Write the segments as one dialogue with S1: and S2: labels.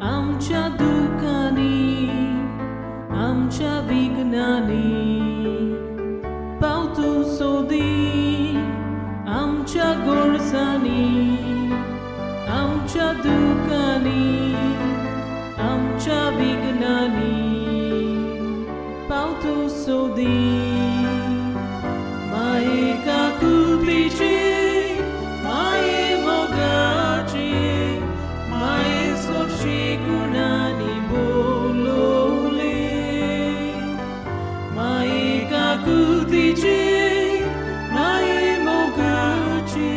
S1: आमच्या दुखांनी आमच्या विघ्नांनी पावतू सोदी आमच्या गरजांनी आमच्या दुखांनी आमच्या विघ्नांनी पावतू सोदी माये काकुळटीची माये मोगाची माये सोबशी गुणांनी बोलवले माये काकुळटीची माये मोगाची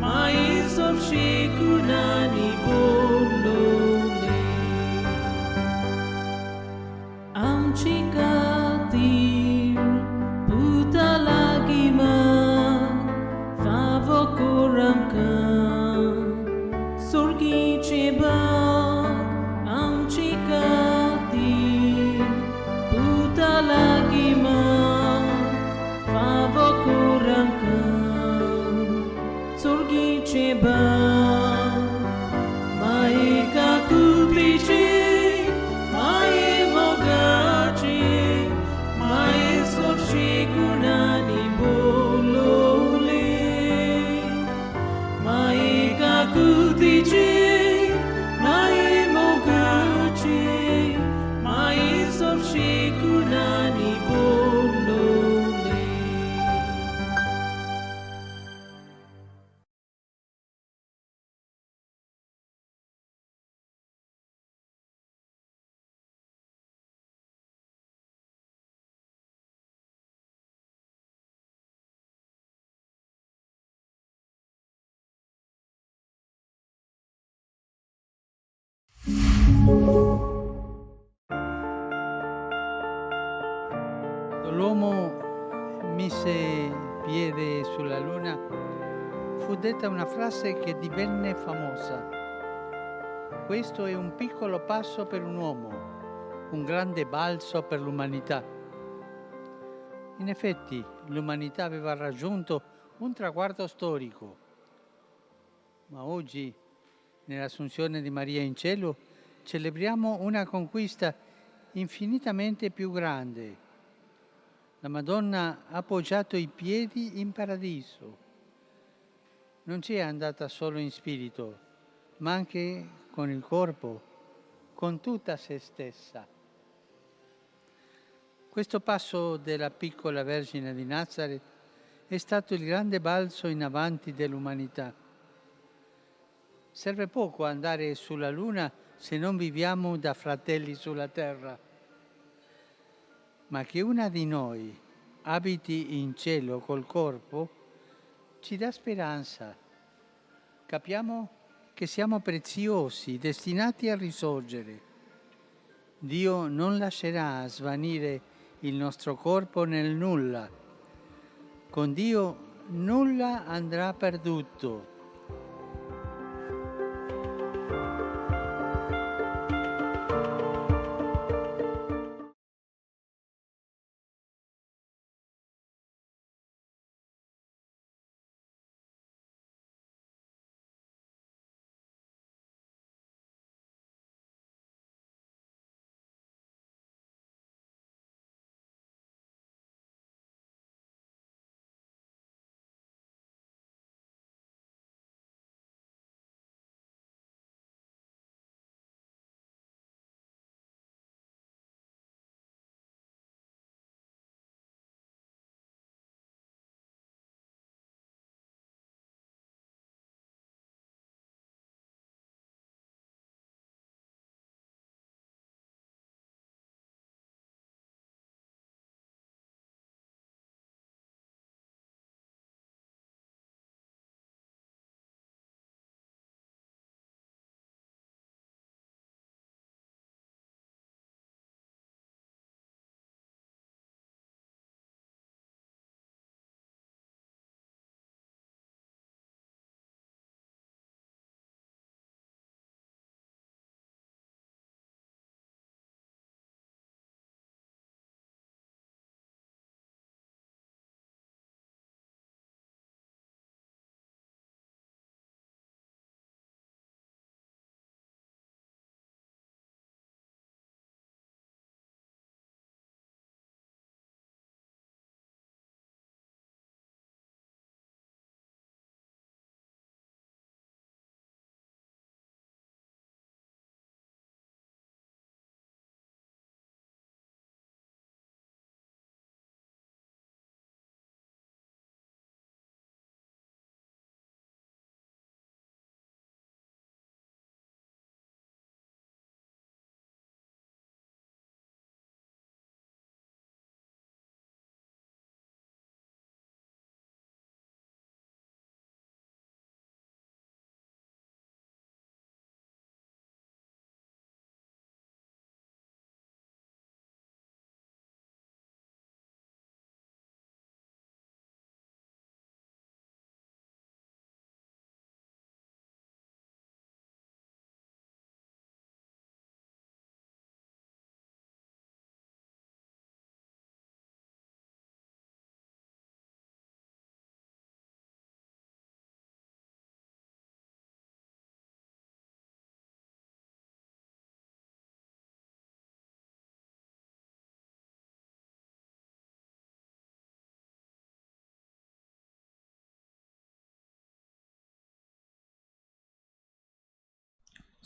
S1: माये सोबशी गुणांनी बोलवले आमची खातीर पुता लागीं माग फावो कर आमकां सर्गीचें भाग आमची खातीर पुता लागीं माग फावो कर आमकां सर्गीचें भाग माये काकुळटीची माये मोगाची माये सोबशी गुणांनी बोलवले माये काकुळटीची माये मोगाची माये सोबशी गुणांनी बोलवले.
S2: L'uomo mise piede sulla luna, fu detta una frase che divenne famosa. Questo è un piccolo passo per un uomo, un grande balzo per l'umanità. In effetti, l'umanità aveva raggiunto un traguardo storico. Ma oggi, nell'Assunzione di Maria in cielo, celebriamo una conquista infinitamente più grande. La Madonna ha appoggiato i piedi in paradiso. Non ci è andata solo in spirito, ma anche con il corpo, con tutta se stessa. Questo passo della piccola Vergine di Nazareth è stato il grande balzo in avanti dell'umanità. Serve poco andare sulla Luna se non viviamo da fratelli sulla terra. Ma che una di noi abiti in cielo col corpo ci dà speranza. Capiamo che siamo preziosi, destinati a risorgere. Dio non lascerà svanire il nostro corpo nel nulla. Con Dio nulla andrà perduto.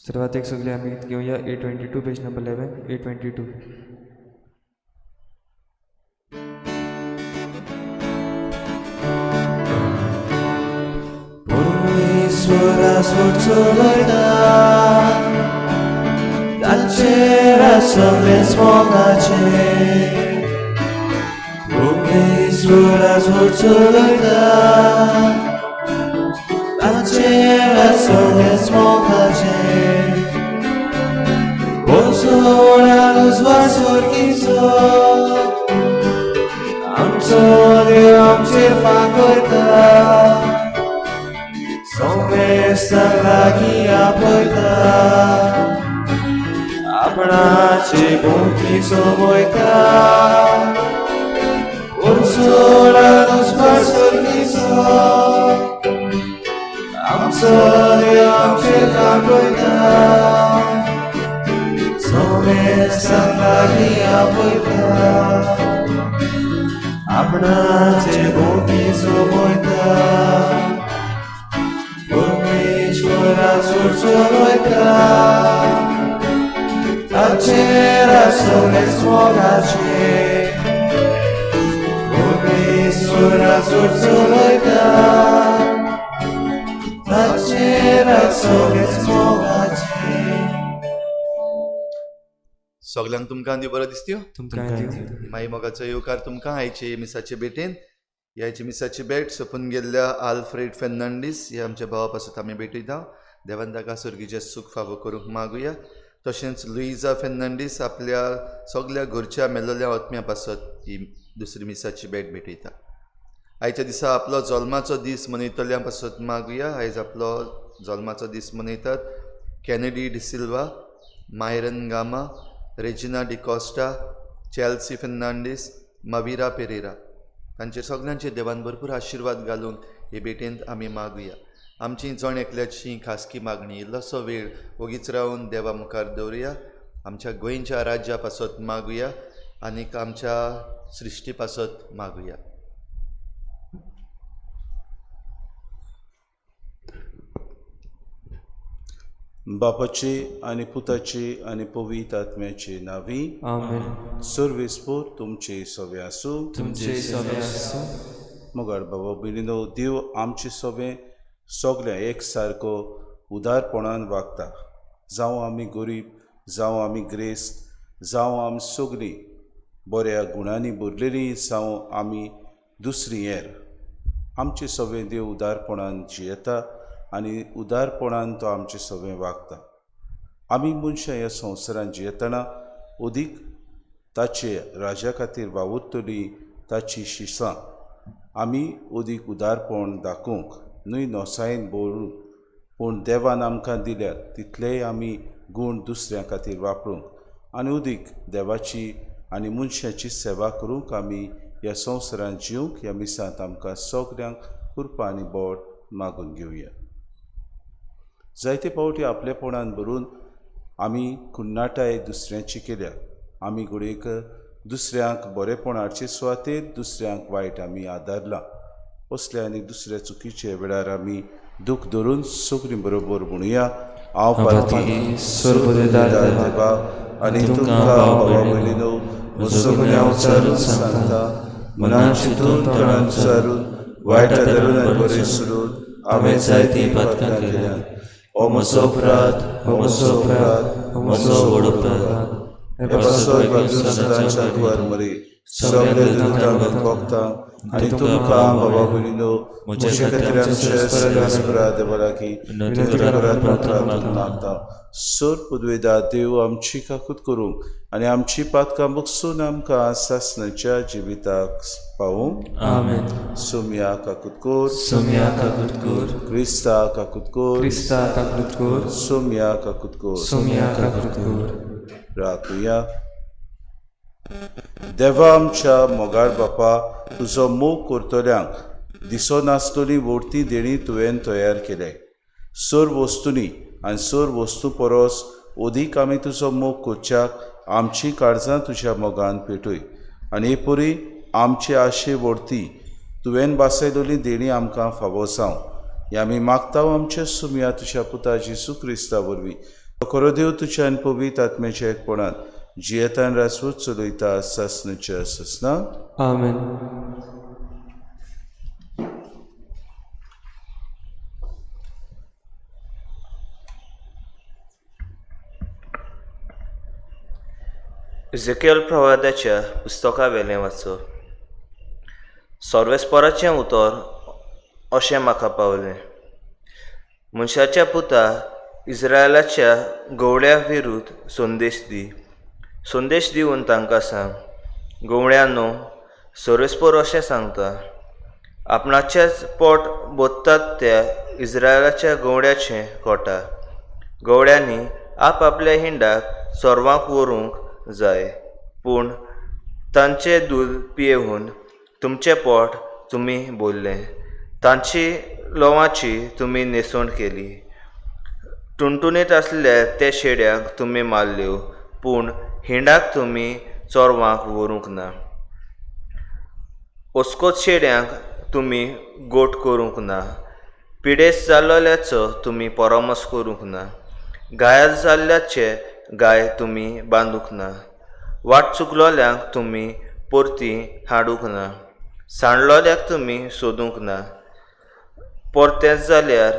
S3: सुरवातेक सगळीं आमी घेवया 822 पेज number 11 822.
S4: परमेश्वरा चलयता ताचेर सगळेंच मोगाचें परमेश्वरा चलयता ताचेर सगळेंच मोगाचें पोसोणान उजवाड स्वर्गीचो आमचो देव आमचेर फांकयता सोमेस्तां लागीं आपयता आपणाचे भोंवती सोबयता उरसोळान उजवाड स्वर्गीचो आमचो देव आमचेर फांकयता सोमेस्तां लागीं आपयता आपणाचे भोंवती सोबयता परमेश्वरा चलयता ताचेर सगळेंच मोगाचें परमेश्वरा चलयता ताचेर सगळेंच मोगाचें.
S5: सगल्यांक तुमकां देव बरो दिसत्यो.
S3: तुमकां दिवं.
S5: माई मोगाचो येवकार तुमकां आयचे मिसाचे भेटेन. ह्या मिसाची भेट सोंपून गेल्ल्या आल्फ्रेड फेर्नांडीस ह्या आमच्या भावा पासत आमी भेटयता. देवान ताका सर्गीचें सूख फावो करूंक मागुया. तशेंच लुईजा फेर्नांडीस आपल्या सगल्या घरच्या मेल्लोल्या आत्म्या पासत ही दुसरी मिसाची भेट भेटयता. आयच्या दिसा आपलो जल्माचो दीस मनयतल्या पासत मागुया. आयज आपलो जल्माचो दीस मनयतात Kennedy D'Silva, Myron Gama, Regina D'Costa, Chelsea Fernandes, Mavira Pereira. तांचेर सगल्यांचेर देवान भरपूर आशिर्वाद घालून हे भेटेंत आमी मागुया. आमची जण एकल्याची खासगी मागणी इल्लोसो वेळ ओगीच रावन देवा मुखार दवरुया. आमच्या गोंयच्या राज्या पासत मागुया आनीक आमच्या सृश्टी पासत मागुया.
S6: बापाचे आनी पुताचे आनी पवित्र आत्म्याचे नांवी
S3: आमेन.
S6: सर्वेस्पोर तुमचे सवे आसूं.
S3: तुमचे सवे आसूं.
S6: मोगाळ बाबा भयणीनो, देव आमचे सवे सगळ्या एक सारको उदारपणान वागता. जावं आमी गरीब, जावं आमी ग्रेस्त, जावं आमी सगळीं बऱ्या गुणांनी भरलेलीं, जावं आमी दुसरी हेर, आमचे सवे देव उदारपणान जियेता आनी उदारपणान तो आमचे सवे वागता. आमी मनशां ह्या संवसारांत जियेतना अदीक ताचे राजा खातीर वावुरतली ताची शिसां आमी अदीक उदारपण दाखोवंक न्हय नोसायेन भरून, पूण देवान आमकां दिल्यात तितलेय आमी गूण दुसऱ्यां खातीर वापरूंक आनी अदीक देवाची आनी मनशाची सेवा करूंक आमी ह्या संवसारांत जिवंक ह्या मिसांत आमकां सगल्यांक कृपा आनी बोट मागून घेवया. जायते फावटी आपलेपणान भरून आमी कुन्नाटाय दुसऱ्यांची केल्या. आमी घडयेक दुसऱ्यांक बरेपण हाडचे सुवातेर दुसऱ्यांक वायट आमी आदारलां. असल्या आनी दुसऱ्या चुकीचे वेळार आमी दूख धरून सगळीं बरोबर म्हणुया. हांव पाती
S3: सर्वदेदार
S6: देवा आनी तुमकां भावा भयणीनो म्हजो गुन्यांव चारून सांगता, मनान चिंतून तोंडान चारून वायट धरून आनी बरें सोडून हांवें जायतीं पातकां केल्यात. हो म्हजो अपराध, हो म्हजो अपराध, हो म्हजो व्हड अपराध. हे पासत बाजून सदांच्या कुवार मरी सगळे दुतांक भोगता आनी तुमकां बाबा भयणीनो म्हज्या खातीर आमच्या सर्वेस्परा देवा लागीं विनंती करात मागता. सर पुदवेदा देव आमची काकूत करूंक आनी आमची पातकां बगसून आमकां सासणाच्या जिविताक पावूंक.
S3: आमेन.
S6: सोमया काकूत कोर.
S3: सोमया काकूत कोर.
S6: क्रिस्ता काकूत कोर.
S3: क्रिस्ता काकूत कोर.
S6: सोमया काकूत कोर.
S3: सोमया काकूत कोर.
S6: राखुया. देवा आमच्या मोगाळ बापा, तुजो मोग करतल्यांक दिसनासतली व्हडती देणी तुवें तयार केले. सर वस्तुंनी आनी सर वस्तू परस अदीक आमी तुजो मोग करच्याक आमची काळजां तुज्या मोगान पेटय आनी हे परी आमचे आशे व्हडती तुवें बासयलोली देणी आमकां फावो जावं. हें आमी मागता आमच्या सुमया तुज्या पुता जेजू क्रिस्ता वरवीं, खरो देव तुज्या आनी पवित्र आत्म्याच्या एकपणान जियेतान राजवट चलयता सासनाच्या ससना.
S3: आमेन.
S7: इझेकियल प्रवादाच्या पुस्तका वेलें वाचप. सर्वेस्पराचें उतर अशें म्हाका पावलें, मनशाच्या पुता, इस्रायलाच्या गवळ्या विरुद्ध संदेश दी. संदेश दिवन तांकां सांग, गवळ्यांनो, सर्वेस्पर अशें सांगता, आपणाचेंच पोट बोत्तात त्या इस्रायलाच्या गवळ्याचें कोटा. गवळ्यांनी आपआपल्या हिंडाक चोरवांक व्हरूंक जाय, पूण तांचें दूद पियेवन तुमचें पोट तुमी भरलें, तांची लोवाची तुमी न्हेसवण केली. टुणटुणीत आसल्या त्या शेड्याक तुमी मारल्यो, पूण हिंडाक तुमी चोरवांक व्हरूंक ना. ओस्कोत शेड्यांक तुमी गोट करूंक ना. पिडेस्त जाल्ल्याचो तुमी परामर्स करूंक ना. घायाळ जाल्ल्याचे गाय तुमी बांदूंक ना. वाट चुकलोल्यांक तुमी परती हाडूंक ना. सांडलोल्याक तुमी सोदूंक ना. परतेंच जाल्यार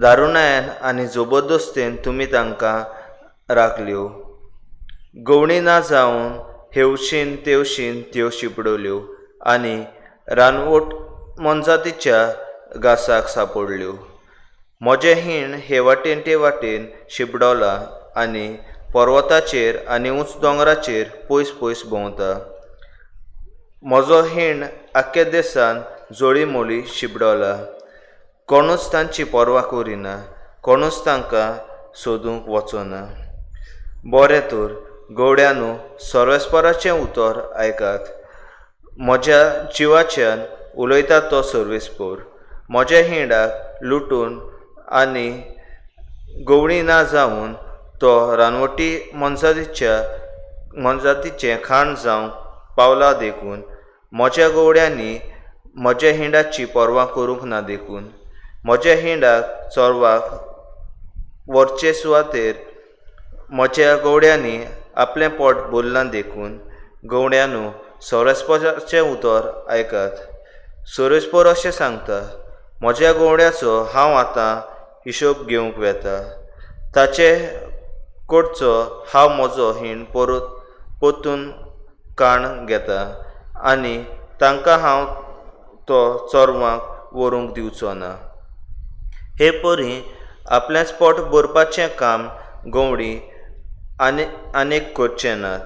S7: दारुणायन आनी जबरदस्तेन तुमी तांकां राखल्यो. गवणी ना जावन हेवशीन तेवशीन त्यो शिंपडल्यो आनी रानवट मोनजातीच्या घासाक सांपडल्यो. म्हजें हीण हे वाटेन ते वाटेन शिंपडलां आनी पर्वताचेर आनी उंच दोंगराचेर पयस पयस भोंवता. म्हजो हीण आख्ख्या देसान जोळी मोळी शिंपडला. कोणूच तांची पर्वा करिना, कोणूच तांकां सोदूंक वचना. बरें तर गवड्यांनो, सर्वेस्पराचें उतर आयकात. म्हज्या जिवाच्यान उलयता तो सर्वेस्पर. म्हज्या हिंडाक लुटून आनी गवळी ना जावन तो रानवटी मोनजातीचें खाण जावंक पावला देखून म्हज्या गवड्यांनी म्हज्या हिंडाची पर्वा करूंक ना देखून म्हज्या हिंडाक चोरवाक व्हरचे सुवातेर म्हज्या गवड्यांनी आपलें पोट भरलां देखून गवड्यांनो, सर्वेस्पराचें उतर आयकात. सर्वेस्पर अशें सांगता, म्हज्या गवड्याचो हांव आतां हिशोब घेवंक वेता. ताचे कडचो हांव म्हजो हीण परत परतून काण घेता आनी तांकां हांव तो चोरवांक व्हरूंक दिवचो ना. हे परी आपलेंच पोट भरपाचें काम गवडी आनी आनीक करचे नात.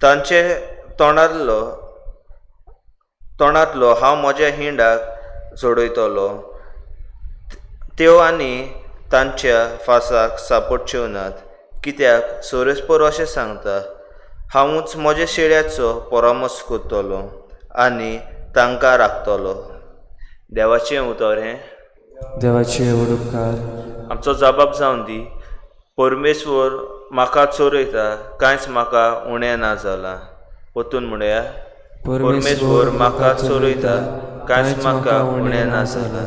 S7: तांचे तोंडांतलो हांव म्हज्या हिंडाक सोडयतलो. त्यो आनी तांच्या फासाक सांपडच्यो नात. कित्याक सर्वेस्पर अशें सांगता, हांवूच म्हज्या शेळ्याचो परामर्स करतलो आनी तांकां राखतलो. देवाचें उतर हें.
S3: देवाचे व्हड उपकार.
S7: आमचो जबाब जावन दी. परमेश्वर म्हाका चोरयता, कांयच म्हाका उणें ना जालां. परतून म्हणया, परमेश्वर म्हाका चोरयता, कांयच म्हाका उणें ना जालां.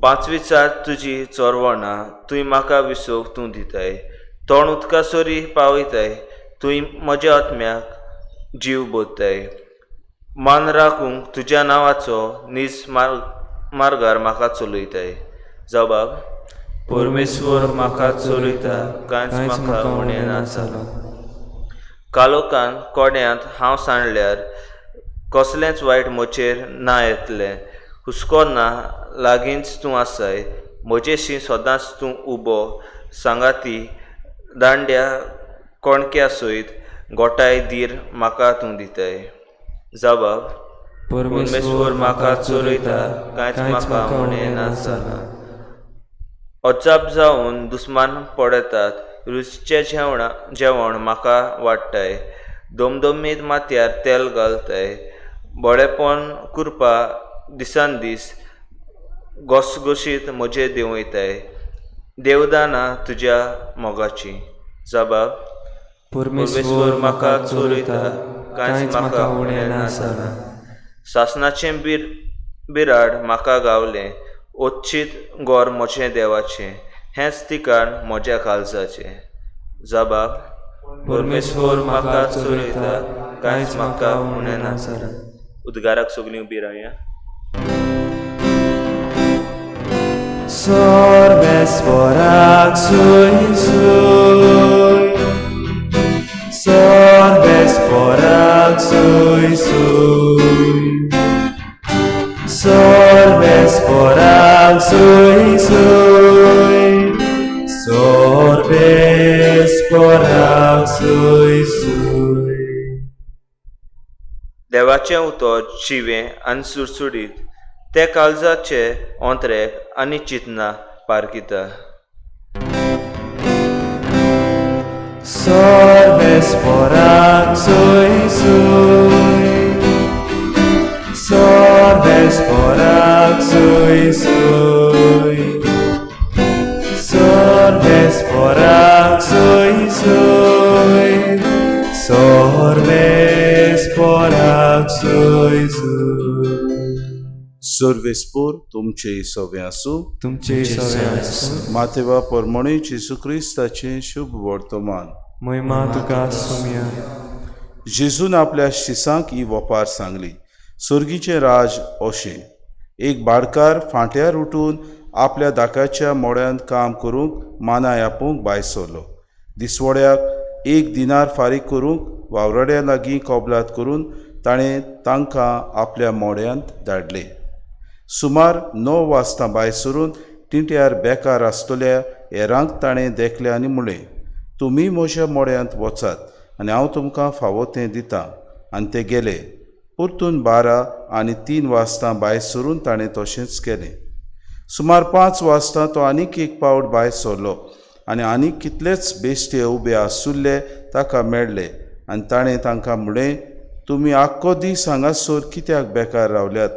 S7: पांचवीचार तुजी चोरवणां, तूं म्हाका विसव तूं दिताय. तोंड उदका सरी पावयताय, तूं म्हज्या आत्म्याक जीव भरताय. मान राखूंक तुज्या नांवाचो नीज मार्गार म्हाका चलयताय. जबाब, परमेश्वर म्हाका चलयता, कांयच म्हाका उणें ना जालां. कालोकान कोड्यांत हांव सांडल्यार कसलेंच वायट म्हजेर ना येतलें. हुस्को ना, लागींच तूं आसाय. म्हजेशी सदांच तूं उबो. सांगाती दांड्या कोणक्या सयत गोठाय धीर म्हाका तूं दिताय. जबाब, परमेश्वर म्हाका चोरयता, कांयच म्हाका उणें ना जालां. अजाप जावन दुस्मान पडटात. रुचीचें जेवण म्हाका वाडटाय. दमदमीत माथ्यार तेल घालताय. बरेपण कृपा दिसान दीस घसघशीत म्हजेर देंवयताय. देवदानां तुज्या मोगाची. जबाब, परमेश्वर म्हाका चोरयता, कांयच म्हाका उणें ना जालां. सासनाचें बिराड म्हाका गावलें. ओच्छीत गोर म्हजें देवाचें. हेंच ठिकाण म्हज्या काळजाचें. जबाब:
S3: परमेश्वर म्हाका चोरयता, कांयच म्हाका उणें ना जालां.
S7: उद्गाराक सगळीं उबी रावया.
S4: Sorvesporak sui sui, Sorvesporak sui sui, Sorvesporak sui sui, Sorvesporak sui sui.
S7: देवाचें उतर जिवें आनी सुडसुडीत, तें काळजाचे ओंत्रेक आनी चिंतना पारखिता.
S4: Sorvesporak sui sui, Sorvesporak sui sui, Sorvesporak sui sui, Sorvesporak sui sui.
S6: सर्वेस्पोर तुमचे सवे आसूं.
S3: तुमचे सवे आसूं.
S6: मातेवा परमणी जेजू क्रिस्ताचें शुभ वर्तमान.
S3: महिमा तुका सोम्या.
S6: जेजून आपल्या शिसांक ही वपार सांगली. सर्गीचें राज अशें, एक बाडकार फांट्यार उठून आपल्या दाकाच्या मोड्यांत काम करूंक मानाय आपोवंक भायर सरलो. दिसवड्याक एक दिनार फारीक करूंक वावराड्या लागीं कबलात करून ताणें तांकां आपल्या मोड्यांत धाडले. सुमार 9 वाजता भायर सरून तिंट्यार बेकार आसतल्या हेरांक ताणें देखलें आनी म्हणलें, तुमी म्हज्या मोड्यांत वचात आनी हांव तुमकां फावो तें दितां. आनी ते गेले. परतून 12 आनी 3 वाजता भायर सरून ताणें तशेंच केलें. सुमार 5 वाजता तो आनीक एक पावट भायर सरलो आनी आनीक कितलेच बेश्टे उबे आसुल्ले ताका मेळ्ळे आनी ताणें तांकां म्हणलें, तुमी आख्खो दीस हांगासर कित्याक बेकार रावल्यात?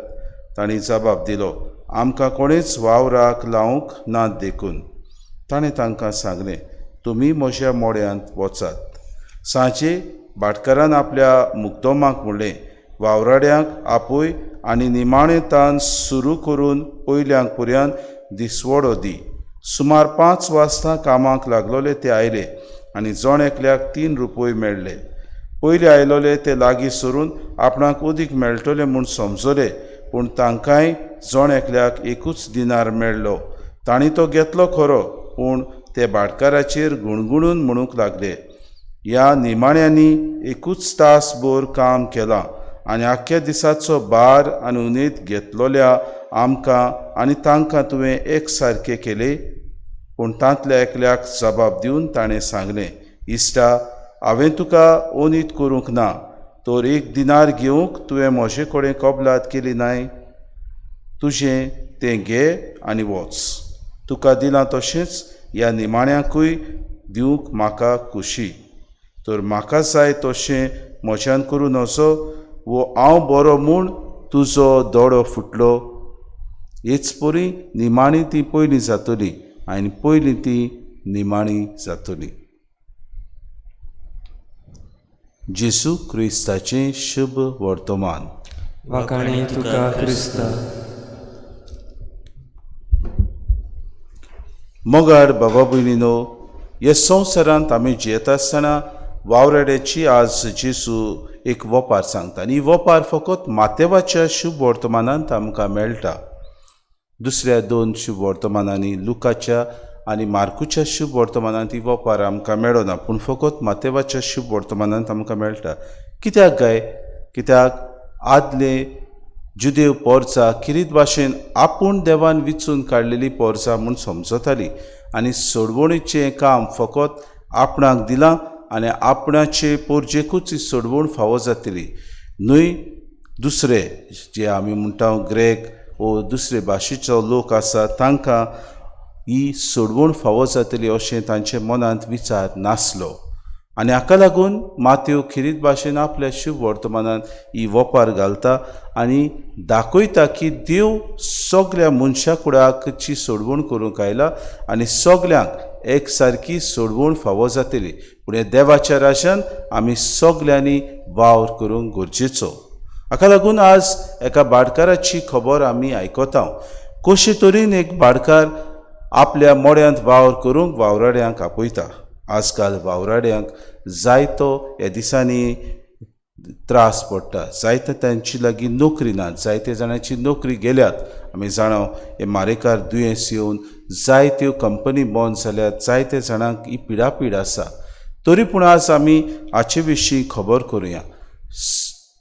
S6: तांणी जबाब दिलो, आमकां कोणेच वावराक लावंक ना देखून. ताणें तांकां सांगलें, तुमी म्हज्या मोड्यांत वचात. सांजे भाटकारान आपल्या मुक्तोमाक म्हणलें, वावराड्यांक आपय आनी निमाणें तान सुरू करून पयल्यांक पर्यंत दिसवडो दी. सुमार 5 वाजता कामाक लागलोले ते आयले आनी जण एकल्याक 3 रुपये मेळ्ळे. पयले आयलोले ते लागीं सरून आपणाक उदीक मेळटलें म्हूण समजले, पूण तांकांय जण एकल्याक एकूच दिनार मेळ्ळो. तांणी तो घेतलो खरो, पूण ते भाटकाराचेर गुणगुणून म्हणूंक लागले, ह्या निमाण्यांनी एकूच तास भर काम केलां आनी आख्ख्या दिसाचो भार आनी उमेद घेतलोल्या आमकां आनी तांकां तुवें एक सारकें केलें. पूण तांतल्या एकल्याक जबाब दिवन ताणें सांगलें, इश्टा, हांवें तुका ओनीत करूंक ना, तर 1 दिनार घेवंक तुवें म्हजे कडेन कबलात केली नाय? तुजें तें घे आनी वच. तुका दिलां तशेंच ह्या निमाण्याकूय दिवंक म्हाका खोशी. तर म्हाका जाय तशें म्हज्यान करूं नजो, वो हांव बरो म्हूण तुजो दोडो फुटलो. हेच परी निमाणी ती पयलीं जातली आनी पयलीं ती निमाणी जातली. जेजू क्रिस्ताचें शुभ वर्तमान.
S3: वाखाणी तुका क्रिस्ता.
S6: मोगाड बाबा भयणीनो, ह्या संवसारांत आमी जियेता आसतना वावराड्याची आज जेजू एक वपार सांगता आनी ही वपार फकत मातेवाच्या शुभ वर्तमानांत आमकां मेळटा. दुसऱ्या 2 शुभ वर्तमानांनी, लुकाच्या आनी मार्कुच्या शुभ वर्तमानांत ही वपार आमकां मेळना, पूण फकत मातेवाच्या शुभ वर्तमानांत आमकां मेळटा. कित्याक काय? कित्याक आदले जुदेव पोरचा किरीत भाशेन आपूण देवान विचून काडलेली पोरचा म्हूण समजताली आनी सोडवणीचें काम फकत आपणाक दिलां आनी आपणाचे पोरजेकूच ही सोडवण फावो जातली न्हय. दुसरे जे आमी म्हणटा ग्रेक वो दुसरे भाशेचो लोक आसा तांकां ही सोडवण फावो जातली अशें तांचे मनांत विचार नासलो आनी हाका लागून मातेव खेरीत भाशेन आपल्या शुभ वर्तमानांत ही वपार घालता आनी दाखयता की देव सगल्या मनशा कुडाकची सोडवण करूंक आयला आनी सगल्यांक एक सारकी सोडवण फावो जातली. पूण ह्या देवाच्या राजान आमी सगल्यांनी वावर करूंक गरजेचो. हाका लागून आज एका भाटकाराची खबर आमी आयकता. कशे तरेन एक भाटकार आपल्या मोड्यांत वावर करूंक वावराड्यांक आपयता. आजकाल वावराड्यांक जायतो ह्या दिसांनी त्रास पडटा, जायते तांची लागीं नोकरी ना, जायते जाणांची नोकरी गेल्यात. आमी जाणा हे मारेकार दुयेंस येवन जायत्यो कंपनी बंद जाल्यात, जायते जाणांक ही पिडापीड आसा. तरी पूण आज आमी हाचे विशीं खबर करुया.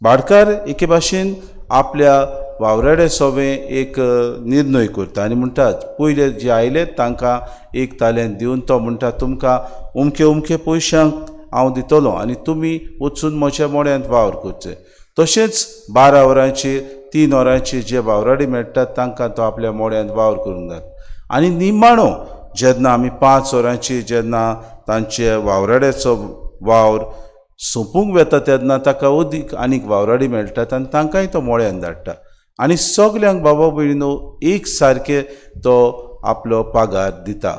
S6: भाटकार एके भाशेन आपल्या वावराड्या सोबें एक निर्णय करता आनी म्हणटा पयले जे आयले तांकां एक तालेंत दिवन तो म्हणटा तुमकां उमके उमके पयशांक हांव दितलो आनी तुमी वचून म्हज्या मोड्यांत वावर करचे. तशेंच 12 वरांचेर 3 वरांचेर जे वावराडी मेळटात तांकां तो आपल्या मोड्यांत वावर करूंक घालता. आनी निमाणो जेन्ना आमी 5 वरांचेर जेन्ना तांचे वावराड्याचो वावर सोंपूंक वता तेन्ना ताका अदीक आनीक वावराडी मेळटात आनी तांकांय तो मोळ्यान धाडटा. आनी सगल्यांक बाबा भयणीनो एक सारके तो आपलो पगार दिता.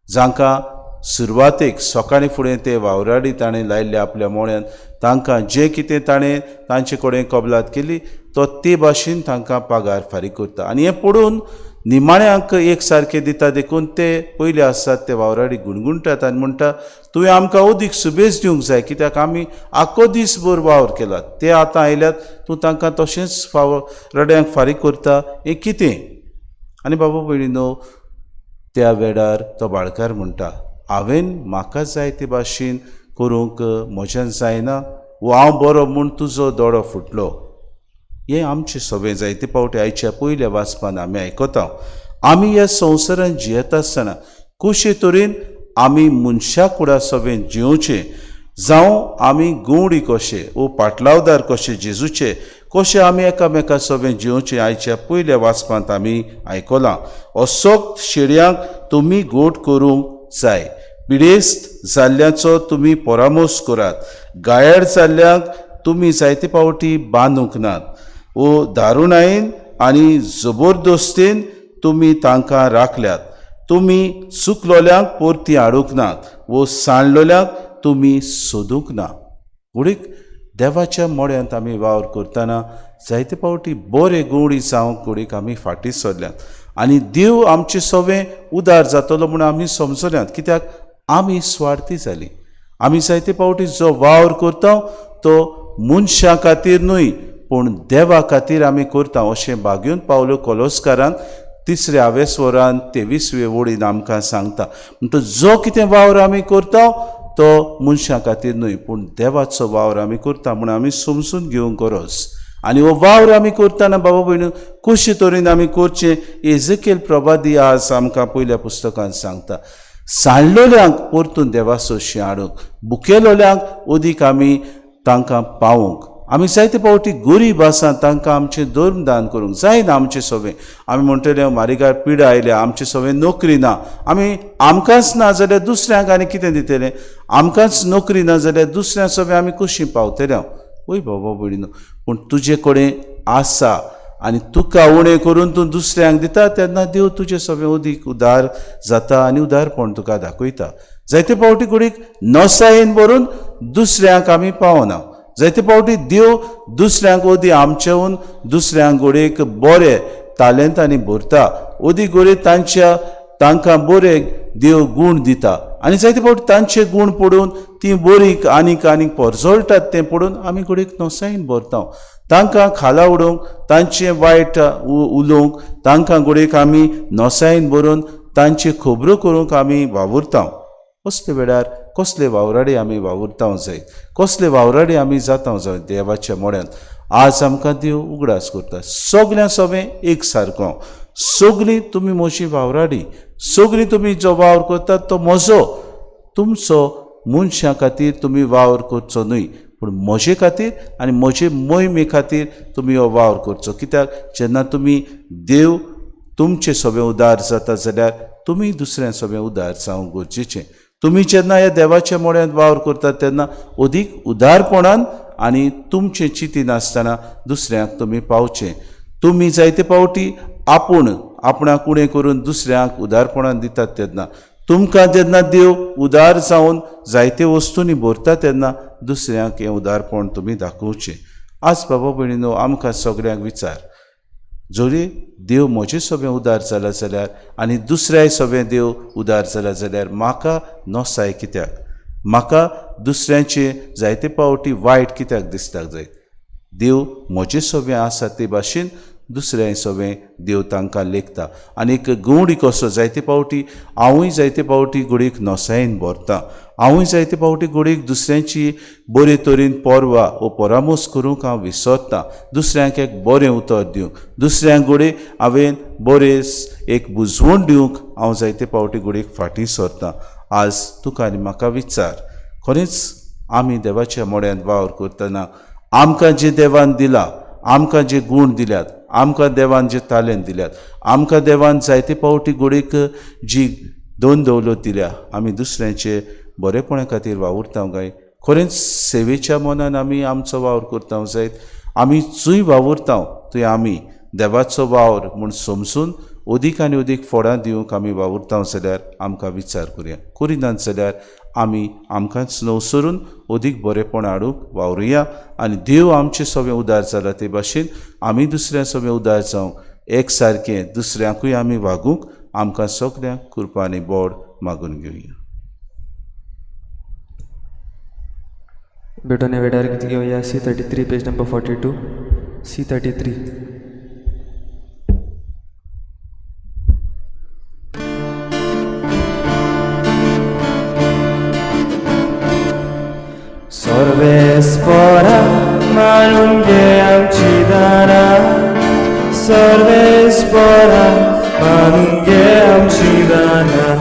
S6: जांकां सुरवातेक सकाळीं फुडें ते वावराडी ताणें लायिल्ले आपल्या मोळ्यान तांकां जें कितें ताणें तांचे कडेन कबलात केली तो ते भाशेन तांकां पगार फारीक करता. आनी हें पळोवन निमाण्यांक एक सारकें दिता देखून ते पयले आसात ते वावराडी गुणगुणटात आनी म्हणटा तुवें आमकां अदीक सुबेज दिवंक जाय कित्याक आमी आख्खो दीसभर वावर केला, ते आतां आयल्यात तूं तांकां तशेंच वावराड्यांक फारीक करता हें कितें. आनी बाबा भयणीनो त्या वेळार तो बाळकार म्हणटा हांवें म्हाका जाय ते भाशेन करूंक म्हज्यान जायना वो हांव बरो म्हूण तुजो दोळो फुटलो. हें आमचें सगळें जायते फावटी आयच्या पयल्या वाचपान आमी आयकता. आमी ह्या संवसारांत जियेता आसतना कशे तरेन आमी मनशा कुडा सगळें जियोवचें, जावं आमी गवडी कशे वो पाटलावदार कशे जेजूचे कशे आमी एकामेका सगळें जियोवचें आयच्या पयल्या वाचपांत आमी आयकलां. असोक्त शेडयांक तुमी गोड करूंक जाय, पिडेस्त जाल्ल्याचो तुमी परामर्श करात, गायड जाल्ल्यांक तुमी जायते फावटी बांदूंक नात, वो दारुणायेन आनी जबरदस्तेन तुमी तांकां राखल्यात, तुमी चुकलोल्यांक परती हाडूंक नात वो सांडलोल्यांक तुमी सोदूंक ना. घडीक देवाच्या मोड्यांत आमी वावर करतना जायते फावटी बरे गोडी जावंक घडीक आमी फाटीं सरल्यात आनी देव आमचे सवें उदार जातलो म्हूण आमी समजल्यात कित्याक आमी स्वार्थी जाली. आमी जायते फावटी जो वावर करता तो मनशां खातीर न्हय पूण देवा खातीर आमी करता अशें बागेवन पावलो कोलोस्कारान 3ऱ्या आवेस्वरान 23वे वळीन आमकां सांगता. म्हणटच जो कितें वावर आमी करता तो मनशां खातीर न्हय पूण देवाचो वावर आमी करता म्हूण आमी समजून घेवंक गरज. आनी हो वावर आमी करतना बाबा भयणीनो कशे तरेन आमी करचें एजेकेल प्रभादी आज आमकां पयल्या पुस्तकान सांगता. सांडलोल्यांक परतून देवासोशी हाडूंक, बुकेलोल्यांक अदीक आमी तांकां पावोवंक. आमी जायते फावटी गरीब आसा तांकां आमचें धर्मदान करूंक जायना. आमचें सगळें आमी म्हणटले मारिगार पिडा आयल्या, आमचें सगळें नोकरी ना, आमी आमकांच ना जाल्यार दुसऱ्यांक आनी कितें दितलें, आमकांच नोकरी ना जाल्यार दुसऱ्यां सगळें आमी कशीं पावतले. वय बाबा भयणीनो पूण तुजे कडेन आसा आनी तुका उणें करून तूं दुसऱ्यांक दिता तेन्ना देव तुजें सगळें अदीक उदार जाता आनी उदारपण तुका दाखयता. जायते फावटी कुडीक नसायेन भरून दुसऱ्यांक आमी पावना. जायते फावटी देव दुसऱ्यांक अदी आमचेहून दुसऱ्यांक घडयेक बरे तालेंतांनी भरता, अदीक घडये तांच्या तांकां बरे देव गूण दिता आनी जायते फावटी तांचे गूण पडून ती बरी आनीक आनीक परजळटात तें पडून आमी घडयेक नसायेन भरता. तांकां खाला उडोवंक, तांचें वायट उलोवंक, तांकां घडयेक आमी नसायेन भरून तांच्यो खबरो करूंक आमी वावुरता. कसले वेळार कसले वावराडे आमी वावुरता जायत, कसले वावराडे आमी जाता जायत देवाच्या मोड्यांत. आज आमकां देव उगडास करता सगल्यां सगळें एक सारको, सगळीं तुमी म्हजी वावराडी, सगळीं तुमी जो वावर करतात तो म्हजो, तुमचो मनशां खातीर तुमी वावर करचो न्हय पूण म्हजे खातीर आनी म्हजे मोहिमे खातीर तुमी हो वावर करचो. कित्याक जेन्ना तुमी देव तुमचे सगळें उदार जाता जाल्यार तुमी दुसऱ्यां सगळें उदार जावंक गरजेचें. तुमी जेन्ना ह्या देवाच्या मोड्यांत वावर करतात तेन्ना अदीक उदारपणान आनी तुमचें चिंती नासतना दुसऱ्यांक तुमी पावचें. तुमी जायते फावटी आपूण आपणाक उणें करून दुसऱ्यांक उदारपणान दितात तेन्ना तुमकां जेन्ना देव उदार जावन जायते वस्तूंनी भरता तेन्ना दुसऱ्यांक हें उदारपण तुमी दाखोवचें. आज बाबा भयणीनो आमकां सगल्यांक विचार, जरी देव म्हजे सगळें उदार जाला जाल्यार आनी दुसऱ्याय सगळें देव उदार जाला जाल्यार म्हाका नसाय कित्याक, म्हाका दुसऱ्यांचे जायते पावटी वायट कित्याक दिसताक जाय। देव म्हजे सगळें आसा ते भाशेन दुसऱ्याय सगळें देव तांकां लेखता। आनी एक गवडी कसो जायते पावटी हांवूय जायते पावटी घडयेक नसायेन भरता, हांवूय जायते पावटी घडयेक दुसऱ्यांची बरे तरेन पर्वा वो परामोस करूंक हांव विसरता, दुसऱ्यांक एक बरें उतर दिवंक, दुसऱ्यांक घडये हांवें बरें एक बुजवण दिवंक हांव जायते पावटी घडयेक फाटीं सरता। आज तुका आनी म्हाका विचार, खरेंच आमी देवाच्या मोड्यांत वावर करतना आमकां जें देवान दिलां, आमकां जे गूण दिल्यात, आमकां देवान जे तालेंत दिल्यात, आमकां देवान जायते पावटी घडयेक जी दोन दौलत दिल्या, आमी दुसऱ्यांचे बरेपणा खातीर वावुरता काय? खरेंच सेवेच्या मनान आमी आमचो वावर करता जायत? आमी जंय वावुरता थंय आमी देवाचो वावर म्हूण समजून अदीक आनी अदीक फोडां दिवंक आमी वावुरता जाल्यार आमकां विचार करुया। करिनात जाल्यार आमी आमकांच नवसरून अदीक बरेपण हाडूंक वावरुया आनी देव आमचे सगळें उदार जाला ते भाशेन आमी दुसऱ्या सगळें उदार जावंक एक सारकें दुसऱ्यांकूय आमी वागूंक आमकां सगळ्यांक कृपा आनी बोड मागून घेवया।
S3: बेटोने वेडार गीत घेवया C33 page number 42 C33।
S4: सर्वेस्परा मानून घे आमची दारां, सर्वेस्परा मानून घे आमची दारां,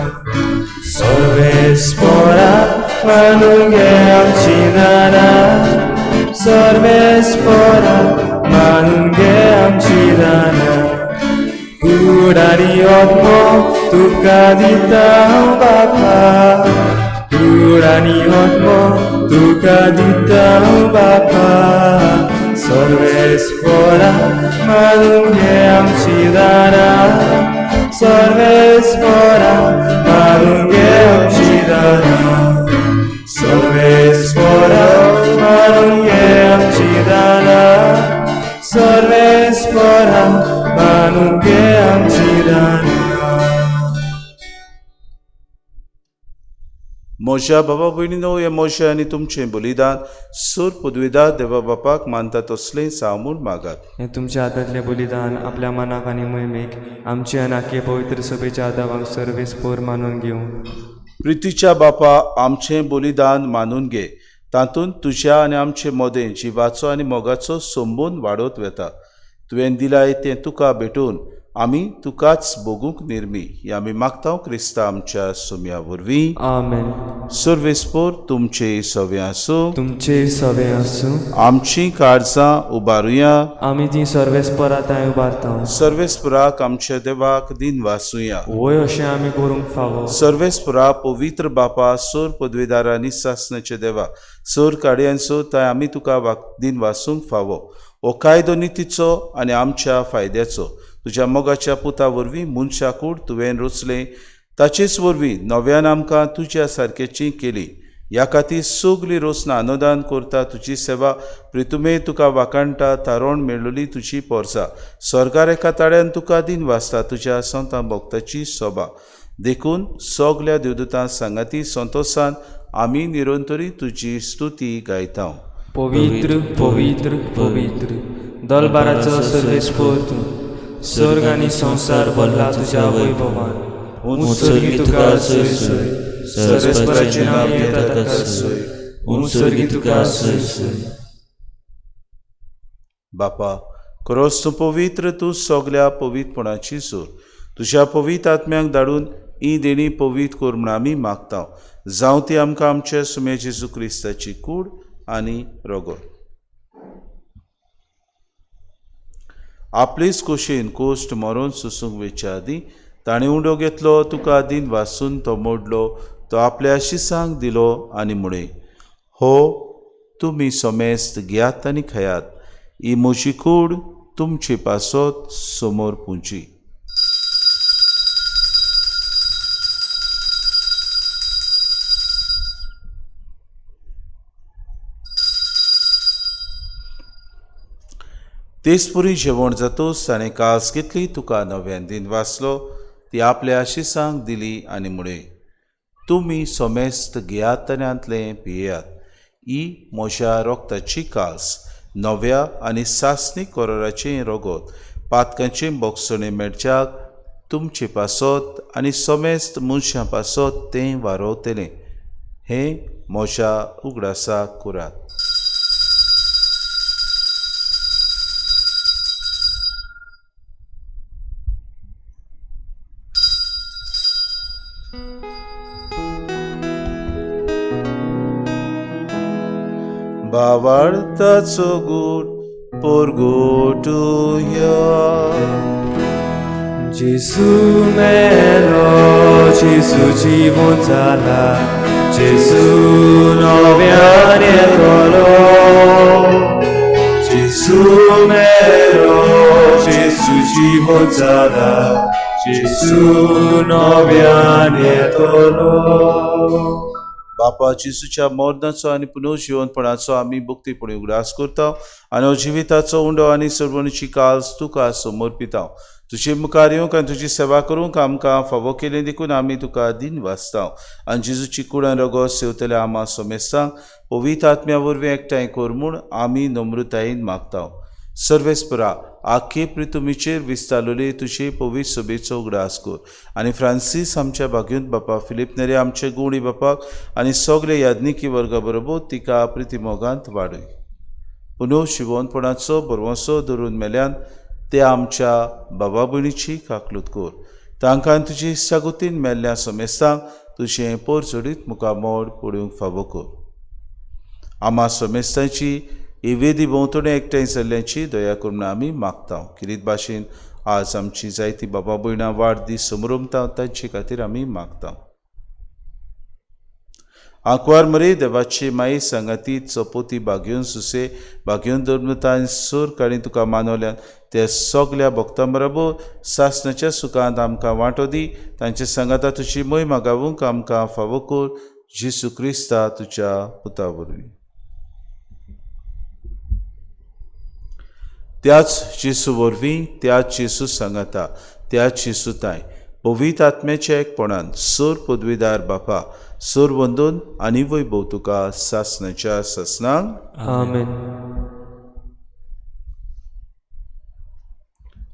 S4: सर्वेस्परा मानून घे आमची दारां, सर्वेस्परा मानून घे आमची दारां। कूड आनी आत्मो तुका दिता हांव बापा, कूड आनी आत्मो तुका दिता हांव बापा, सर्वेस्परा मानून घे आमची दारां, सर्वेस्परा मानून घे आमची दारां, सर्वेस्परा मानून घे आमची दारां, सर्वेस्परा मानून घे आमची दारां।
S6: म्हज्या बाबा भयणीनो, हें म्हजें आनी तुमचें बलिदान सूर पदवीदार देवा बापाक मानता तसलें जावं म्हूण मागात।
S3: हें तुमच्या हातांतलें बलिदान आपल्या मनाक आनी मोहिमेक आमचे आनी आख्खे पवित्र सभेच्या आदावाक सर्वेस्पोर मानून घेवं।
S6: प्रितीच्या बापा, आमचें बलिदान मानून घे, तातूंत तुज्या आनी आमचे मदें जिवाचो आनी मोगाचो संबंद वाडत वता। तुवें दिलाय तें तुका भेटून आमी तुकाच भोगूंक निर्मी, हे आमी मागता क्रिस्ता आमच्या सुम्या वरवीं।
S3: आमेन।
S6: सर्वेस्पोर तुमचे सवे आसूं,
S3: तुमचे सवे आसूं।
S6: आमची काळजां उबारुया,
S3: आमी ती सर्वेस्परा थंय उबारता।
S6: सर्वेस्पराक आमच्या देवाक दिन वासुया,
S3: वय अशें आमी करूंक फावो।
S6: सर्वेस्परा पवित्र बापा, सोर पदवेदारांनी सासनाचे देवा, सोर काडयांचो थंय आमी तुका दिन वासूंक फावो। हो कायदो नितीचो आनी आमच्या फायद्याचो, तुज्या मोगाच्या पुता वरवीं मनशा कूड तुवें रचलें, ताचेच वरवीं नव्यान आमकां तुज्या सारकेची केली। ह्या खातीर सगली रचना अनुदान करता तुजी सेवा, प्रितुमे तुका वाखाणटा, तारोण मेळ्ळली तुजी पोरसा, स्वर्गार एका ताळ्यान तुका दिन वाचता तुज्या संतां भक्ताची सोबा। देखून सगल्या देवदूतां सांगाती संतोसान आमी निरंतरी तुजी स्तुती गायता।
S3: पवित्र पवित्र पवित्र दलबाराचो सर्वेस्पोर तूं, स्वर्ग आनी संवसार भरला तुज्या वैभवान। उत्सर्गी तुका सोय सोय, सर्वेस्पराचें नांव घेता ताका सोय, उत्सर्गी तुका सोय सोय।
S6: बापा, खरोच तूं पवित्र, तूं सगल्या पवित्रपणाची सूर, तुज्या पवित्र आत्म्याक धाडून ही देणी पवित्र कर म्हूण आमी मागता। जावं ती आमकां आमच्या सुमे जेजू क्रिस्ताची कूड आनी रगत। आपलेच खोशयेन कोश्ट मरोन सोसूंक वेच्या आदीं ताणें उंडो घेतलो, तुका दिन वासून तो मोडलो, तो आपल्या शिसांक दिलो आनी म्हळें, हो तुमी समेस्त घेयात आनी खायात, ही म्हजी कूड तुमचे पासत समोर पुंची। तेचपुरी जेवण जातूच ताणें कास घेतली, तुका नव्यान दिन वाचलो, ती आपल्या आशिसांक दिली आनी म्हळें, तुमी सोमेस्त घेयात आनी पियेयात. ही म्हज्या रोगताची कास, नव्या आनी सासणी कोराचें रोगोत, पातकांचें बोगसणें मेळच्याक तुमचे पासत आनी सोमेस्त मनशां पासत तें वारोवतलें. हें म्हज्या उगडासाक करात. भावार्थाचो गूट परगटुया.
S3: जेसू मेलो, जेसू जिवन जाला, जेसू नव्यान येतलो. जेसू मेलो, जेसू जिवन जाला, जेसू नव्यान येतलो.
S6: बापा, जेजूच्या मरणाचो आनी पुनर्जिवनपणाचो आमी भक्तीपणी उगडास करता आनी जिविताचो उंडो आनी सर्वणीची काल्स तुका समर्पिता. तुजे मुखार येवंक आनी तुजी सेवा करूंक आमकां फावो केली देखून आमी तुका दिन वाचता. आनी जेजूची कुडान रगत सेवतल्या आमा सोमेस्तांक पवित्र आत्म्या वरवीं एकठांय कर म्हूण आमी नम्रतायेन मागता. सर्वेस्परा, आखे प्रितुमीचेर विस्तारलेली तुजे पवित्र सभेचो उगडास कर आनी फ्रांसीस आमच्या भाग्यूंत बापा, फिलीप नेरे आमचे गुणी बापाक आनी सगळे याज्ञिकी वर्गा बरोबर तिका प्रितिमोगांत वाडय. पुनव शिवोनपणाचो बरवसो धरून मेल्यान ते आमच्या बाबा भयणीची काकलूत कर. तांकां तुजी इश्टागतीन मेल्ल्या समेस्तांक तुजें पोरजोडीत मुखामोड पळोवंक फावो कर. आमा समेस्तांची ही वेदी भोंवतणी एकठांय जाल्ल्याची दया करून आमी मागता. किरीत भाशेन आज आमची जायती बाबा भयणां वाडदीस समरमता तांचे खातीर आमी मागता. आंकवार मरे देवाची माई सांगाती चपोती बागेवन सुसे बागेवन धर्मता आनी सोर काणी तुका मानवल्यान त्या सगल्या भक्तां बरोबर सासणाच्या सुखांत आमकां वांटो दी. तांचे सांगाता तुजी मोय मागावूंक आमकां फावो कर, जेसू क्रिस्ता तुज्या पुता वरवीं. त्याच जेसू वरवीं, त्याच जेसू सांगाता, त्याच जेसू ताय पवित्र आत्म्याच्या एकपणान सोर पदवीदार बापा, सोर वंदून आनी वैभव तुका सासणाच्या सासणाक.
S3: आमेन.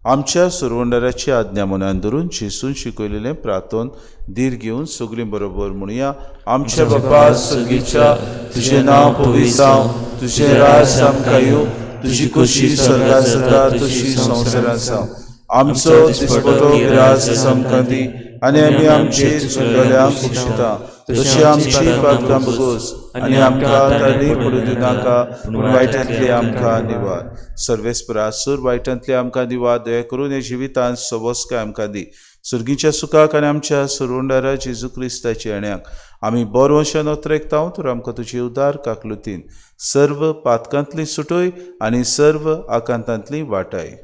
S6: आमच्या सुरवंडाराची आज्ञा मनान धरून जेसून शिकयलेलें प्रार्थन धीर घेवन सगळीं बरोबर म्हणुया. आमच्या बापा सर्गीच्या, तुजें नांव पवित्र जावं, तुजें राज आमकां येवं, तुजी खोशी स्वर्गात जाता तशी संवसारांत जावं. आमचो दिसपटो गिरास आमकां दी आनी आमी आमचे चुकलेल्यांक बक्षिता तशी आमची पातकां बगोस आनी आमकां ताणी पडूं दिनाका, पूण वायटांतली आमकां निवार. सर्वेस्परा, सूर वायटांतली आमकां निवार. दया करून हे जिवितांत सोबसकाय आमकां दी. सुर्गीच्या सुखाक आनी आमच्या सुरवंडारा जेजू क्रिस्ताच्या येण्याक आमी बरो वंशान ओतरेकता. तर आमकां तुजी उदार काकलुतीन सर्व पातकांतली सुटय आनी सर्व आकांतांतली वाटाय.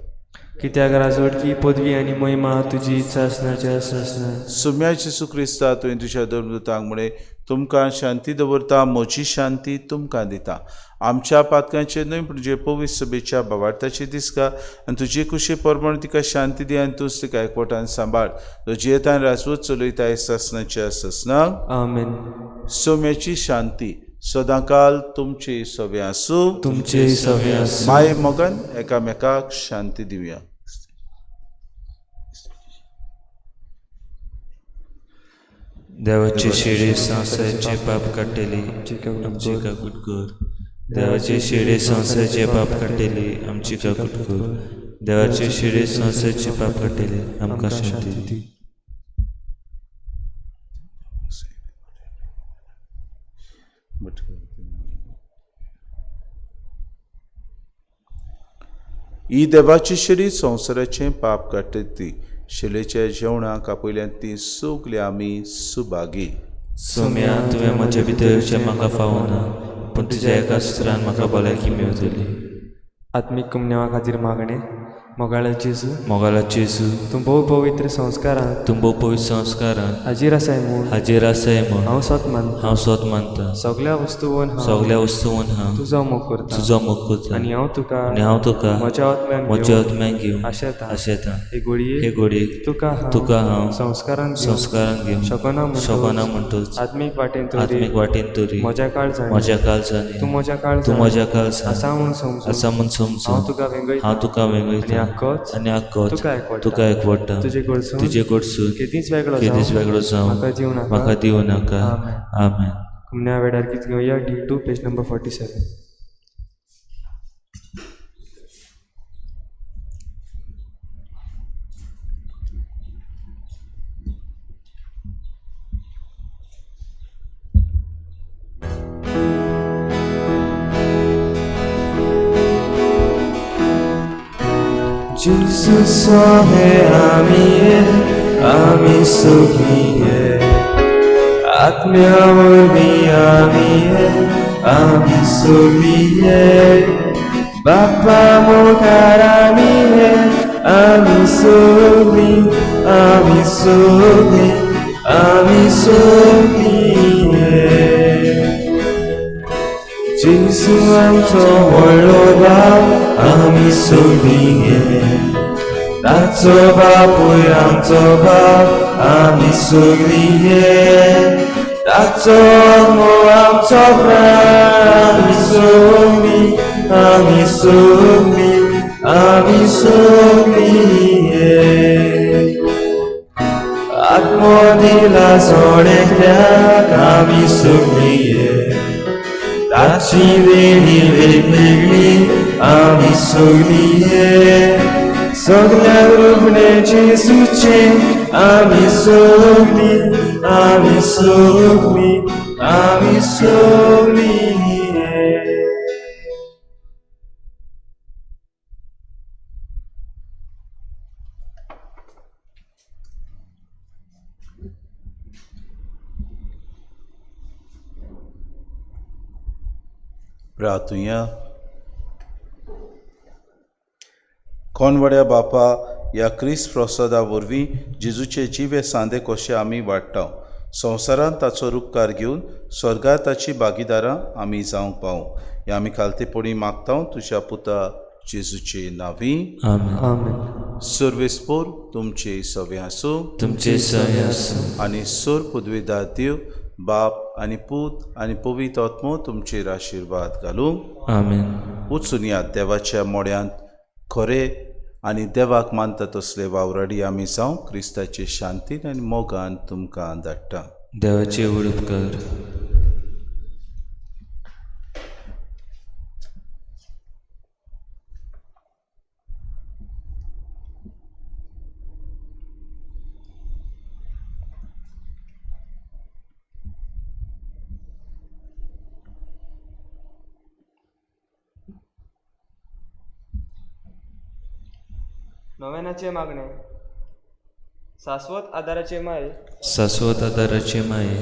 S3: कित्याक राजवटकी पदवी आनी महिमा तुजी सासणाच्या सासणा.
S6: सुम्या जेजू क्रिस्ता, तुवें तुज्या धर्मदूतांक म्हळें, तुमकां शांती दवरता, म्हजी शांती तुमकां दिता. आमच्या पातकांचेर न्हय पूण तुजे पवित्र सभेच्या भावार्थाची दिसका आनी तुजी कुशी प्रमाण तिका शांती दी आनी तूंच तिका एकवटान सांबाळ. तो जियेतान राजवट चलयताय सासणाच्या सासणाक.
S3: आमेन.
S6: सोम्याची शांती सदांकाल तुमचे सवे आसूं.
S3: तुमचे सवे आसूं.
S6: माय मोगान एकामेकाक शांती दिवया.
S7: देवाचे शिडे संवसाराचे पाप काडटली, आमची काकूट कर. देवाचे शिडे संवसाराचे पाप काडटली, आमची काकूट कर. देवाचे शिडे संवसाराचे पाप काडटली, आमकां शांती दी.
S6: ही देवाची शिडी संवसाराचें पाप काडटा ती शिलेच्या जेवणाक आपयल्यान ती सगली आमी सुभागी.
S7: सोम्या, तुवें म्हज्या भितर येवचें म्हाका फावना, पूण तुज्या एका सुत्रान म्हाका भलायकी मेवतली.
S3: आत्मीक कुमन्यावा खातीर मागणें. मोगाळा जेजू,
S7: मोगाला जेजू,
S3: तूं भोव पवित्र संस्कारांत
S7: तूं भोव पवित्र संस्कारांत
S3: हाजीर आसाय म्हूण
S7: हाजीर आसाय म्हूण
S3: हांव सोत मानता.
S7: हांव सोत मानता.
S3: सगळ्या वस्तूवन हांव
S7: सगळ्या वस्तूवन हांव
S3: तुजो मोग करता
S7: तुजो मोग करता
S3: आनी हांव तुका
S7: आनी हांव तुका
S3: म्हज्या आत्म्यान
S7: म्हज्या
S3: घेवन
S7: आत्म्यान घेवन
S3: आशेता.
S7: आशेता.
S3: हे घोडयेक
S7: हे घोडयेक
S3: तुका हांव
S7: तुका हांव
S3: संस्कारान घेवंक
S7: संस्कारान घेवंक
S3: शकना म्हणटूच
S7: शकना म्हणटूच
S3: आत्मीक वाटेन तरी
S7: आत्मीक वाटेन तरी
S3: म्हज्या काळजान
S7: म्हज्या काळजांनी
S3: तूं म्हज्या काळजान
S7: तूं म्हज्या काळजान
S3: आसा म्हूण समजून
S7: आसा म्हूण समजून
S3: हांव तुका वेंगयता
S7: हांव तुका वेंगयता
S3: आनी आक्कोच
S7: आनी आक्कोच
S3: तुका एकवटता.
S7: तुका एकवटता.
S3: तुजे कडसून
S7: तुजे कडसून
S3: केदींच वेगळो
S7: केदींच
S3: जावंक
S7: वेगळो जावंक
S3: म्हाका दिवं नाका.
S7: म्हाका दिवं नाका.
S3: आमेन.
S7: आमेन.
S3: कुमण्या वेळार गीत घेवया D2 page number 47.
S4: Jesus sobe आमी आमी सुखिये आत्म्या वरवीं आमी आमी सोडलिये बापा मुखार आमी आमी सोडली आमी सोडली आमी सोडलिये जेजू आमचो व्हडलो भाव आमी सोडलिये ताचो बापूय आमचो बाप आमी सगळीं ताचो आत्मो आमचो प्राण आमी सगळीं आमी सगळीं आमी सगळीं आत्मो दिला जण एकल्याक आमी सगळीं ताची वेणी वेगवेगळी आमी सगळीं सगळ्या रुपणे जेजूचे आमी सगळीं आमी सगळीं आमी सगळीं.
S6: प्रार्थुया. कोणवड्या बापा, ह्या क्रिस्त प्रसादा वरवीं जेजूचे जिवे सांदे कशे आमी वाडटा, संवसारांत ताचो रुपकार घेवन स्वर्गार ताची भागीदारां आमी जावंक पावूं. ह्या आमी खालतेपणी मागता तुज्या पुता जेजूचे नांवी.
S7: आमेन.
S3: आमेन.
S6: सर्वेस्पोर तुमचे सवे आसूं
S7: तुमचे सवे आसूं
S6: आनी सोर पदवेदार देव बाप आनी पूत आनी पवित्र आत्मो तुमचेर आशिर्वाद घालूं.
S7: आमेन.
S6: वचून या देवाच्या मोड्यांत खरे आनी देवाक मानता तसले वावराडी आमी जावं क्रिस्ताचे शांतीन आनी मोगान तुमकां धाडटा.
S7: देवाचे व्हड उपकार.
S3: नव्यानाचे मागणे. शाश्वत आदाराचे माये,
S7: शाश्वत आदाराचे माये,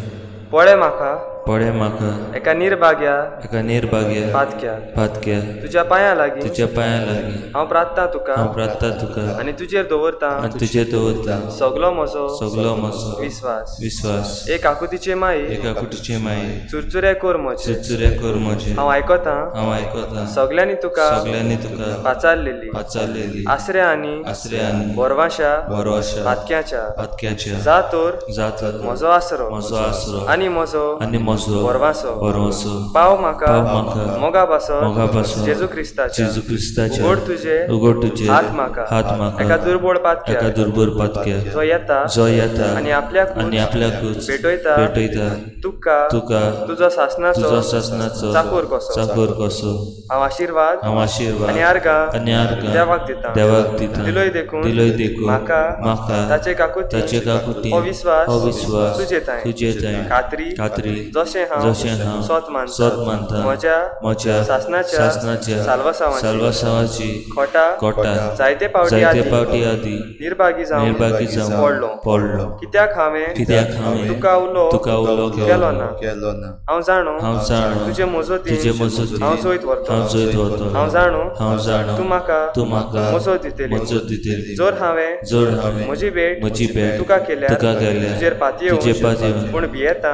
S3: पळे म्हाका,
S7: पळे म्हाका
S3: एका निर्भाग्या
S7: एका निर्भाग्या
S3: पातक्या,
S7: पातक्या,
S3: तुज्या पांयां लागीं
S7: तुज्या पांयां लागीं
S3: हांव प्रार्थना तुका
S7: हांव प्रार्थना तुका
S3: आनी तुजेर दवरता
S7: आनी तुजेर दवरता
S3: सगलो म्हजो
S7: सगलो म्हजो
S3: विस्वास.
S7: विस्वास.
S3: एक आकुतीचे माये,
S7: एका कुटीचे माये,
S3: चुरचुरे कर म्हजे,
S7: चुरचुरे कर म्हजे,
S3: हांव आयकतां
S7: हांव आयकतां
S3: सगल्यांनी तुका
S7: सगल्यांनी तुका
S3: पाचारलेली
S7: पाचारलेली
S3: आसऱ्या आनी
S7: आसऱ्या आनी
S3: भरवांशा
S7: भरवंशा
S3: पातक्याच्या
S7: पातक्याच्या
S3: जा तर
S7: जा तर
S3: म्हजो आसरो
S7: म्हजो आसरो
S3: आनी म्हजो
S7: आनी म्हजो
S3: भरवांसो
S7: भरवंसो
S3: पाव म्हाका
S7: पाव म्हाका
S3: मोगा पासत
S7: मोगा पासत
S3: जेजू क्रिस्ताच्या
S7: जेजू क्रिस्ताच्या
S3: उगड तुजे
S7: उगड तुजे
S3: हात म्हाका
S7: हात म्हाका
S3: एका दुर्बळ पातक्या
S7: एका दुर्बळ पातक्या
S3: जो येता
S7: जो येता
S3: आनी आपल्याकूच
S7: आनी आपल्याकूच
S3: भेटयता
S7: भेटयता
S3: तुका
S7: तुका
S3: तुजो सासनाचो
S7: तुजो सासनाचो
S3: चाकूर कसो
S7: चाकूर कसो
S3: हांव आशिर्वाद
S7: हांव आशिर्वाद
S3: आनी आर्गां
S7: आनी आर्गां
S3: देवाक दिता
S7: देवाक दिता
S3: दिलोय देखून
S7: दिलोय देखून
S3: म्हाका
S7: म्हाका
S3: ताचे काकुतीन
S7: ताचे काकुतीन
S3: हो विस्वास
S7: हो विस्वास
S3: तुजे तांय
S7: तुजे तांय
S3: खात्री
S7: खात्री
S3: जो जशें हांव सोत मानता म्हज्या सासनाच्या साल्वासांवाची खोटा जायते पावटी आदी निर्भागी जावन पडलो कित्याक हांवें तुका उलो केलो ना. हांव जाणो तुजे मजतीन हांव जैत व्हरतलो. हांव जाणो तूं म्हाका मजत दितली. जर हांवें म्हजी भेट तुका केल्यार तुजेर पातयेवन पूण भियेता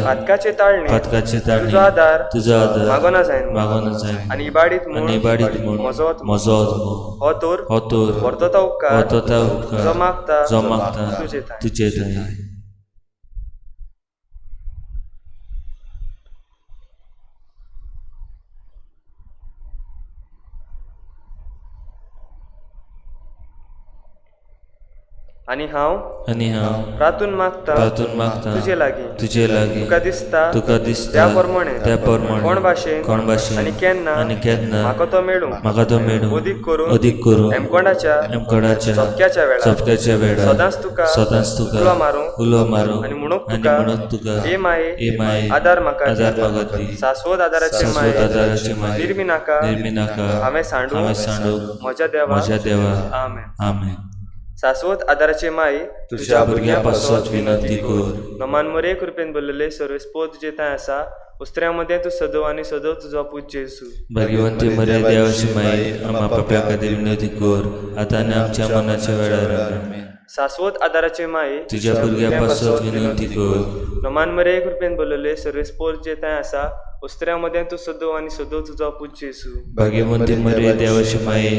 S3: पातकाचे ताळणे तुजो आदार मागोना जायना आनी इबाडीत म्हूण म्हजो आत्मो हो तर वर्तता उपकार जो मागता तुजे थांय. आनी हांव प्रार्थून मागता तुजे लागीं तुका दिसता त्या प्रमाणे कोण भाशेन आनी केन्ना म्हाका तो मेळूं अदीक करून हेमकोंडाच्या चपक्याच्या वेळार सदांच तुका उलो मारूंक आनी म्हणूंक तुका ए माये आदार म्हाका दी शाश्वत आदाराचे माये निर्मिनाका हांवें सांडूंक म्हज्या देवा. आमेन. शाश्वत आदाराचे माई
S7: तुज्या भुरग्यां पासत विनंती कर.
S3: नमान मोरे कृपेन बोलले सर्वेस्पोर तुजे थंय आसा उस्त्र्या मदें तूं सदव आनी सदव तुजो पूत जेजू.
S7: भाग्यवंती मरिया देवाची माई आमकां पाप्यां खातीर विनंती कर आतां आनी आमच्या मरणाच्या वेळार. आमेन.
S3: शाश्वत आदाराचे माई
S7: तुज्या भुरग्यां पासत विनंती कर.
S3: नमान मरे कृपेन बोलले सर्वेस्पोर तुजे थंय आसा उस्त्र्या मदें तूं सदव आनी सदव तुजो पूत जेजू.
S7: भाग्यवंती मरिया देवाची माई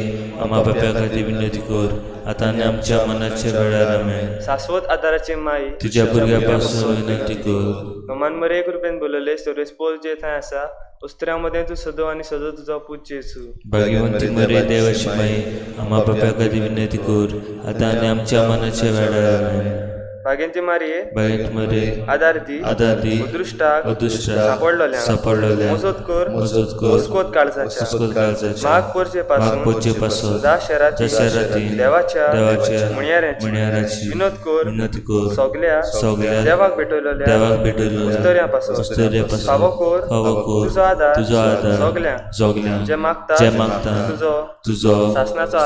S7: आमकां पाप्यां खातीर विनंती कर आतां आनी आमच्या मरणाच्या वेळार. आमेन.
S3: शाश्वत आदाराचे माई
S7: तुज्या भुरग्यां पासून विनंती कर.
S3: नमान मरे कृपेन बोलले सर्वेस्पोर तुजे थंय आसा उस्त्र्या मदें तूं सदव आनी सदव तुजो पूत जेजू.
S7: भाग्यवंती मरिया देवाची माई आमकां पाप्यां खातीर विनंती कर आतां आनी आमच्या मरणाच्या वेळार. आमेन.
S3: भाग्यवंती मारिये
S7: आदार दी
S3: अदृश्टाक
S7: सांपडलोल्यांक
S3: मजत कर हुस्कोत काळजाच्या माग पोरचे पासून जा शहराती देवाच्या म्हणयाऱ्याची विनोद कर सगल्या देवाक भेटयलोल्या उस्तोर्या पासून फावो कर तुजो आदार सगल्यांक जे मागता तुजो सासनाचो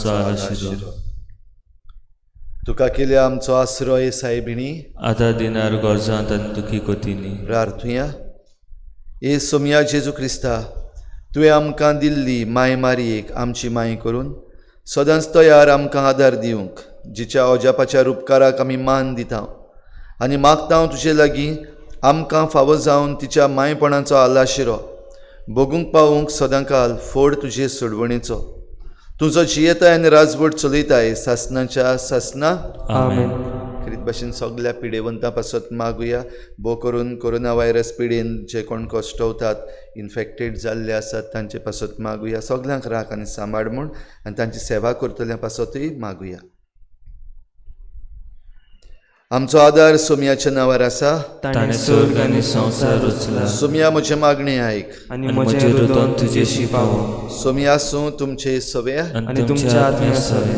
S3: आलाशिरो.
S5: तुका केल्या आमचो आश्रय सायबिणी
S7: आतां दिनार गरजांत आनी दुखी कोतीनी.
S5: प्रार्थुया. ए सोमया जेजू क्रिस्ता तुवें आमकां दिल्ली माय मारयेक आमची माय करून सदांच तयार आमकां आदार दिवंक जिच्या अजापाच्या रुपकाराक आमी मान दिता आनी मागता तुजे लागीं आमकां फावो जावन तिच्या मायपणाचो आलाशिरो भोगूंक पावूंक सदांकाल फोड तुजे सोडवणेचो. तुजो जियेताय आनी राजवट चलयताय सासनाच्या सासना.
S3: आमेन.
S5: खेरीत भाशेन सगल्या पिडेवंतां पासत मागुया भोव करून कोरोना व्हायरस पिडेन जे कोण कश्टवतात इन्फेक्टेड जाल्ले आसात तांचे पासत मागुया. सगल्यांक राख आनी सांबाळ म्हूण आनी तांची सेवा करतल्या पासतूय मागुया. आमचो आदार सोमयाच्या नांवार आसा.
S3: ताणें स्वर्ग आनी संवसार रचला.
S5: सोमया म्हजें मागणें आयक
S3: आनी म्हजें रुदन तुजेशी पावो.
S5: सोमया आसूं तुमचे सवे
S3: आनी तुमच्या आत्म्या सवे.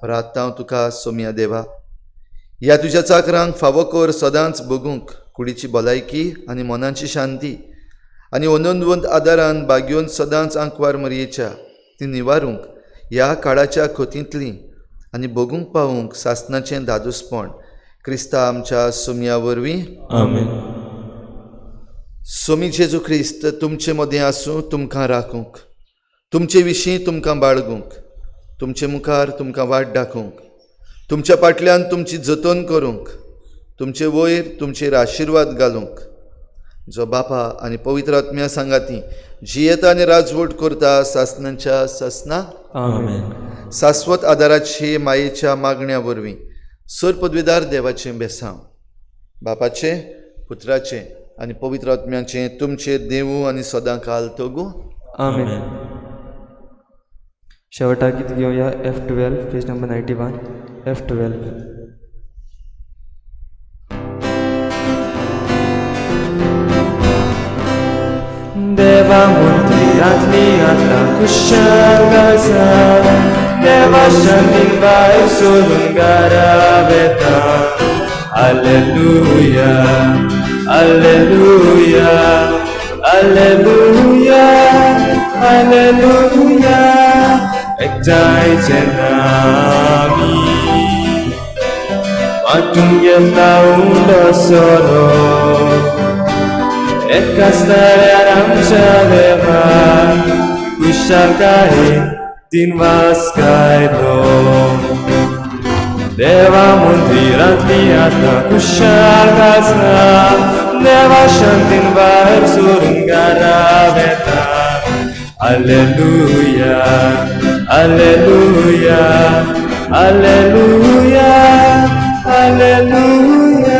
S5: प्रार्थना तुका सोमया देवा ह्या तुज्या चाकरांक फावो कर सदांच भोगूंक कुडीची भलायकी आनी मनाची शांती आनी अनंतवंत आदारान बागयोवन सदांच आंकवार मरयेच्या ती निवारूंक ह्या काळाच्या खोतींतली आनी भोगूंक पावूंक सासनाचें धादोसपण क्रिस्ता आमच्या सोमया वरवीं.
S7: आमेन.
S5: सोमी जेजू क्रिस्त तुमचे मदें आसूं तुमकां राखूंक तुमचे विशीं तुमकां बाळगूंक तुमचे मुखार तुमकां वाट दाखोवंक तुमच्या फाटल्यान तुमची जतन करूंक तुमचे वयर तुमचेर आशिर्वाद घालूंक जो बापा आनी पवित्र आत्म्या सांगाती जियेता आनी राजवट करता सासनाच्या सासना.
S3: आमेन.
S5: शाश्वत आदाराचे मायेच्या मागण्या वरवीं सर पदवीदार देवाचें बेसांव बापाचें पुत्राचें आनी पवित्र आत्म्याचें तुमचेर देवू आनी सदां काल तगू.
S3: आमेन. शेवटाक गीत घेवया F12 page number 91 F12.
S4: देवा मंदिरांतली आतां खुशाल आसा देवा शांतीन भायर सोडून घरा वेता. हालेलुया Alleluia, Alleluia, Alleluia, एकठांय जेन्ना आमी वांटून घेतला उंडो सोरो, एकाच ताळ्यार आमच्या देवाक खुशालकायेन दिनवास गायलो. देवा मंदिरांतली आतां खुशाल गाजता, देवा शांतीन भायर सरून घरा वेता. Alleluia, Alleluia, Alleluia, Alleluia.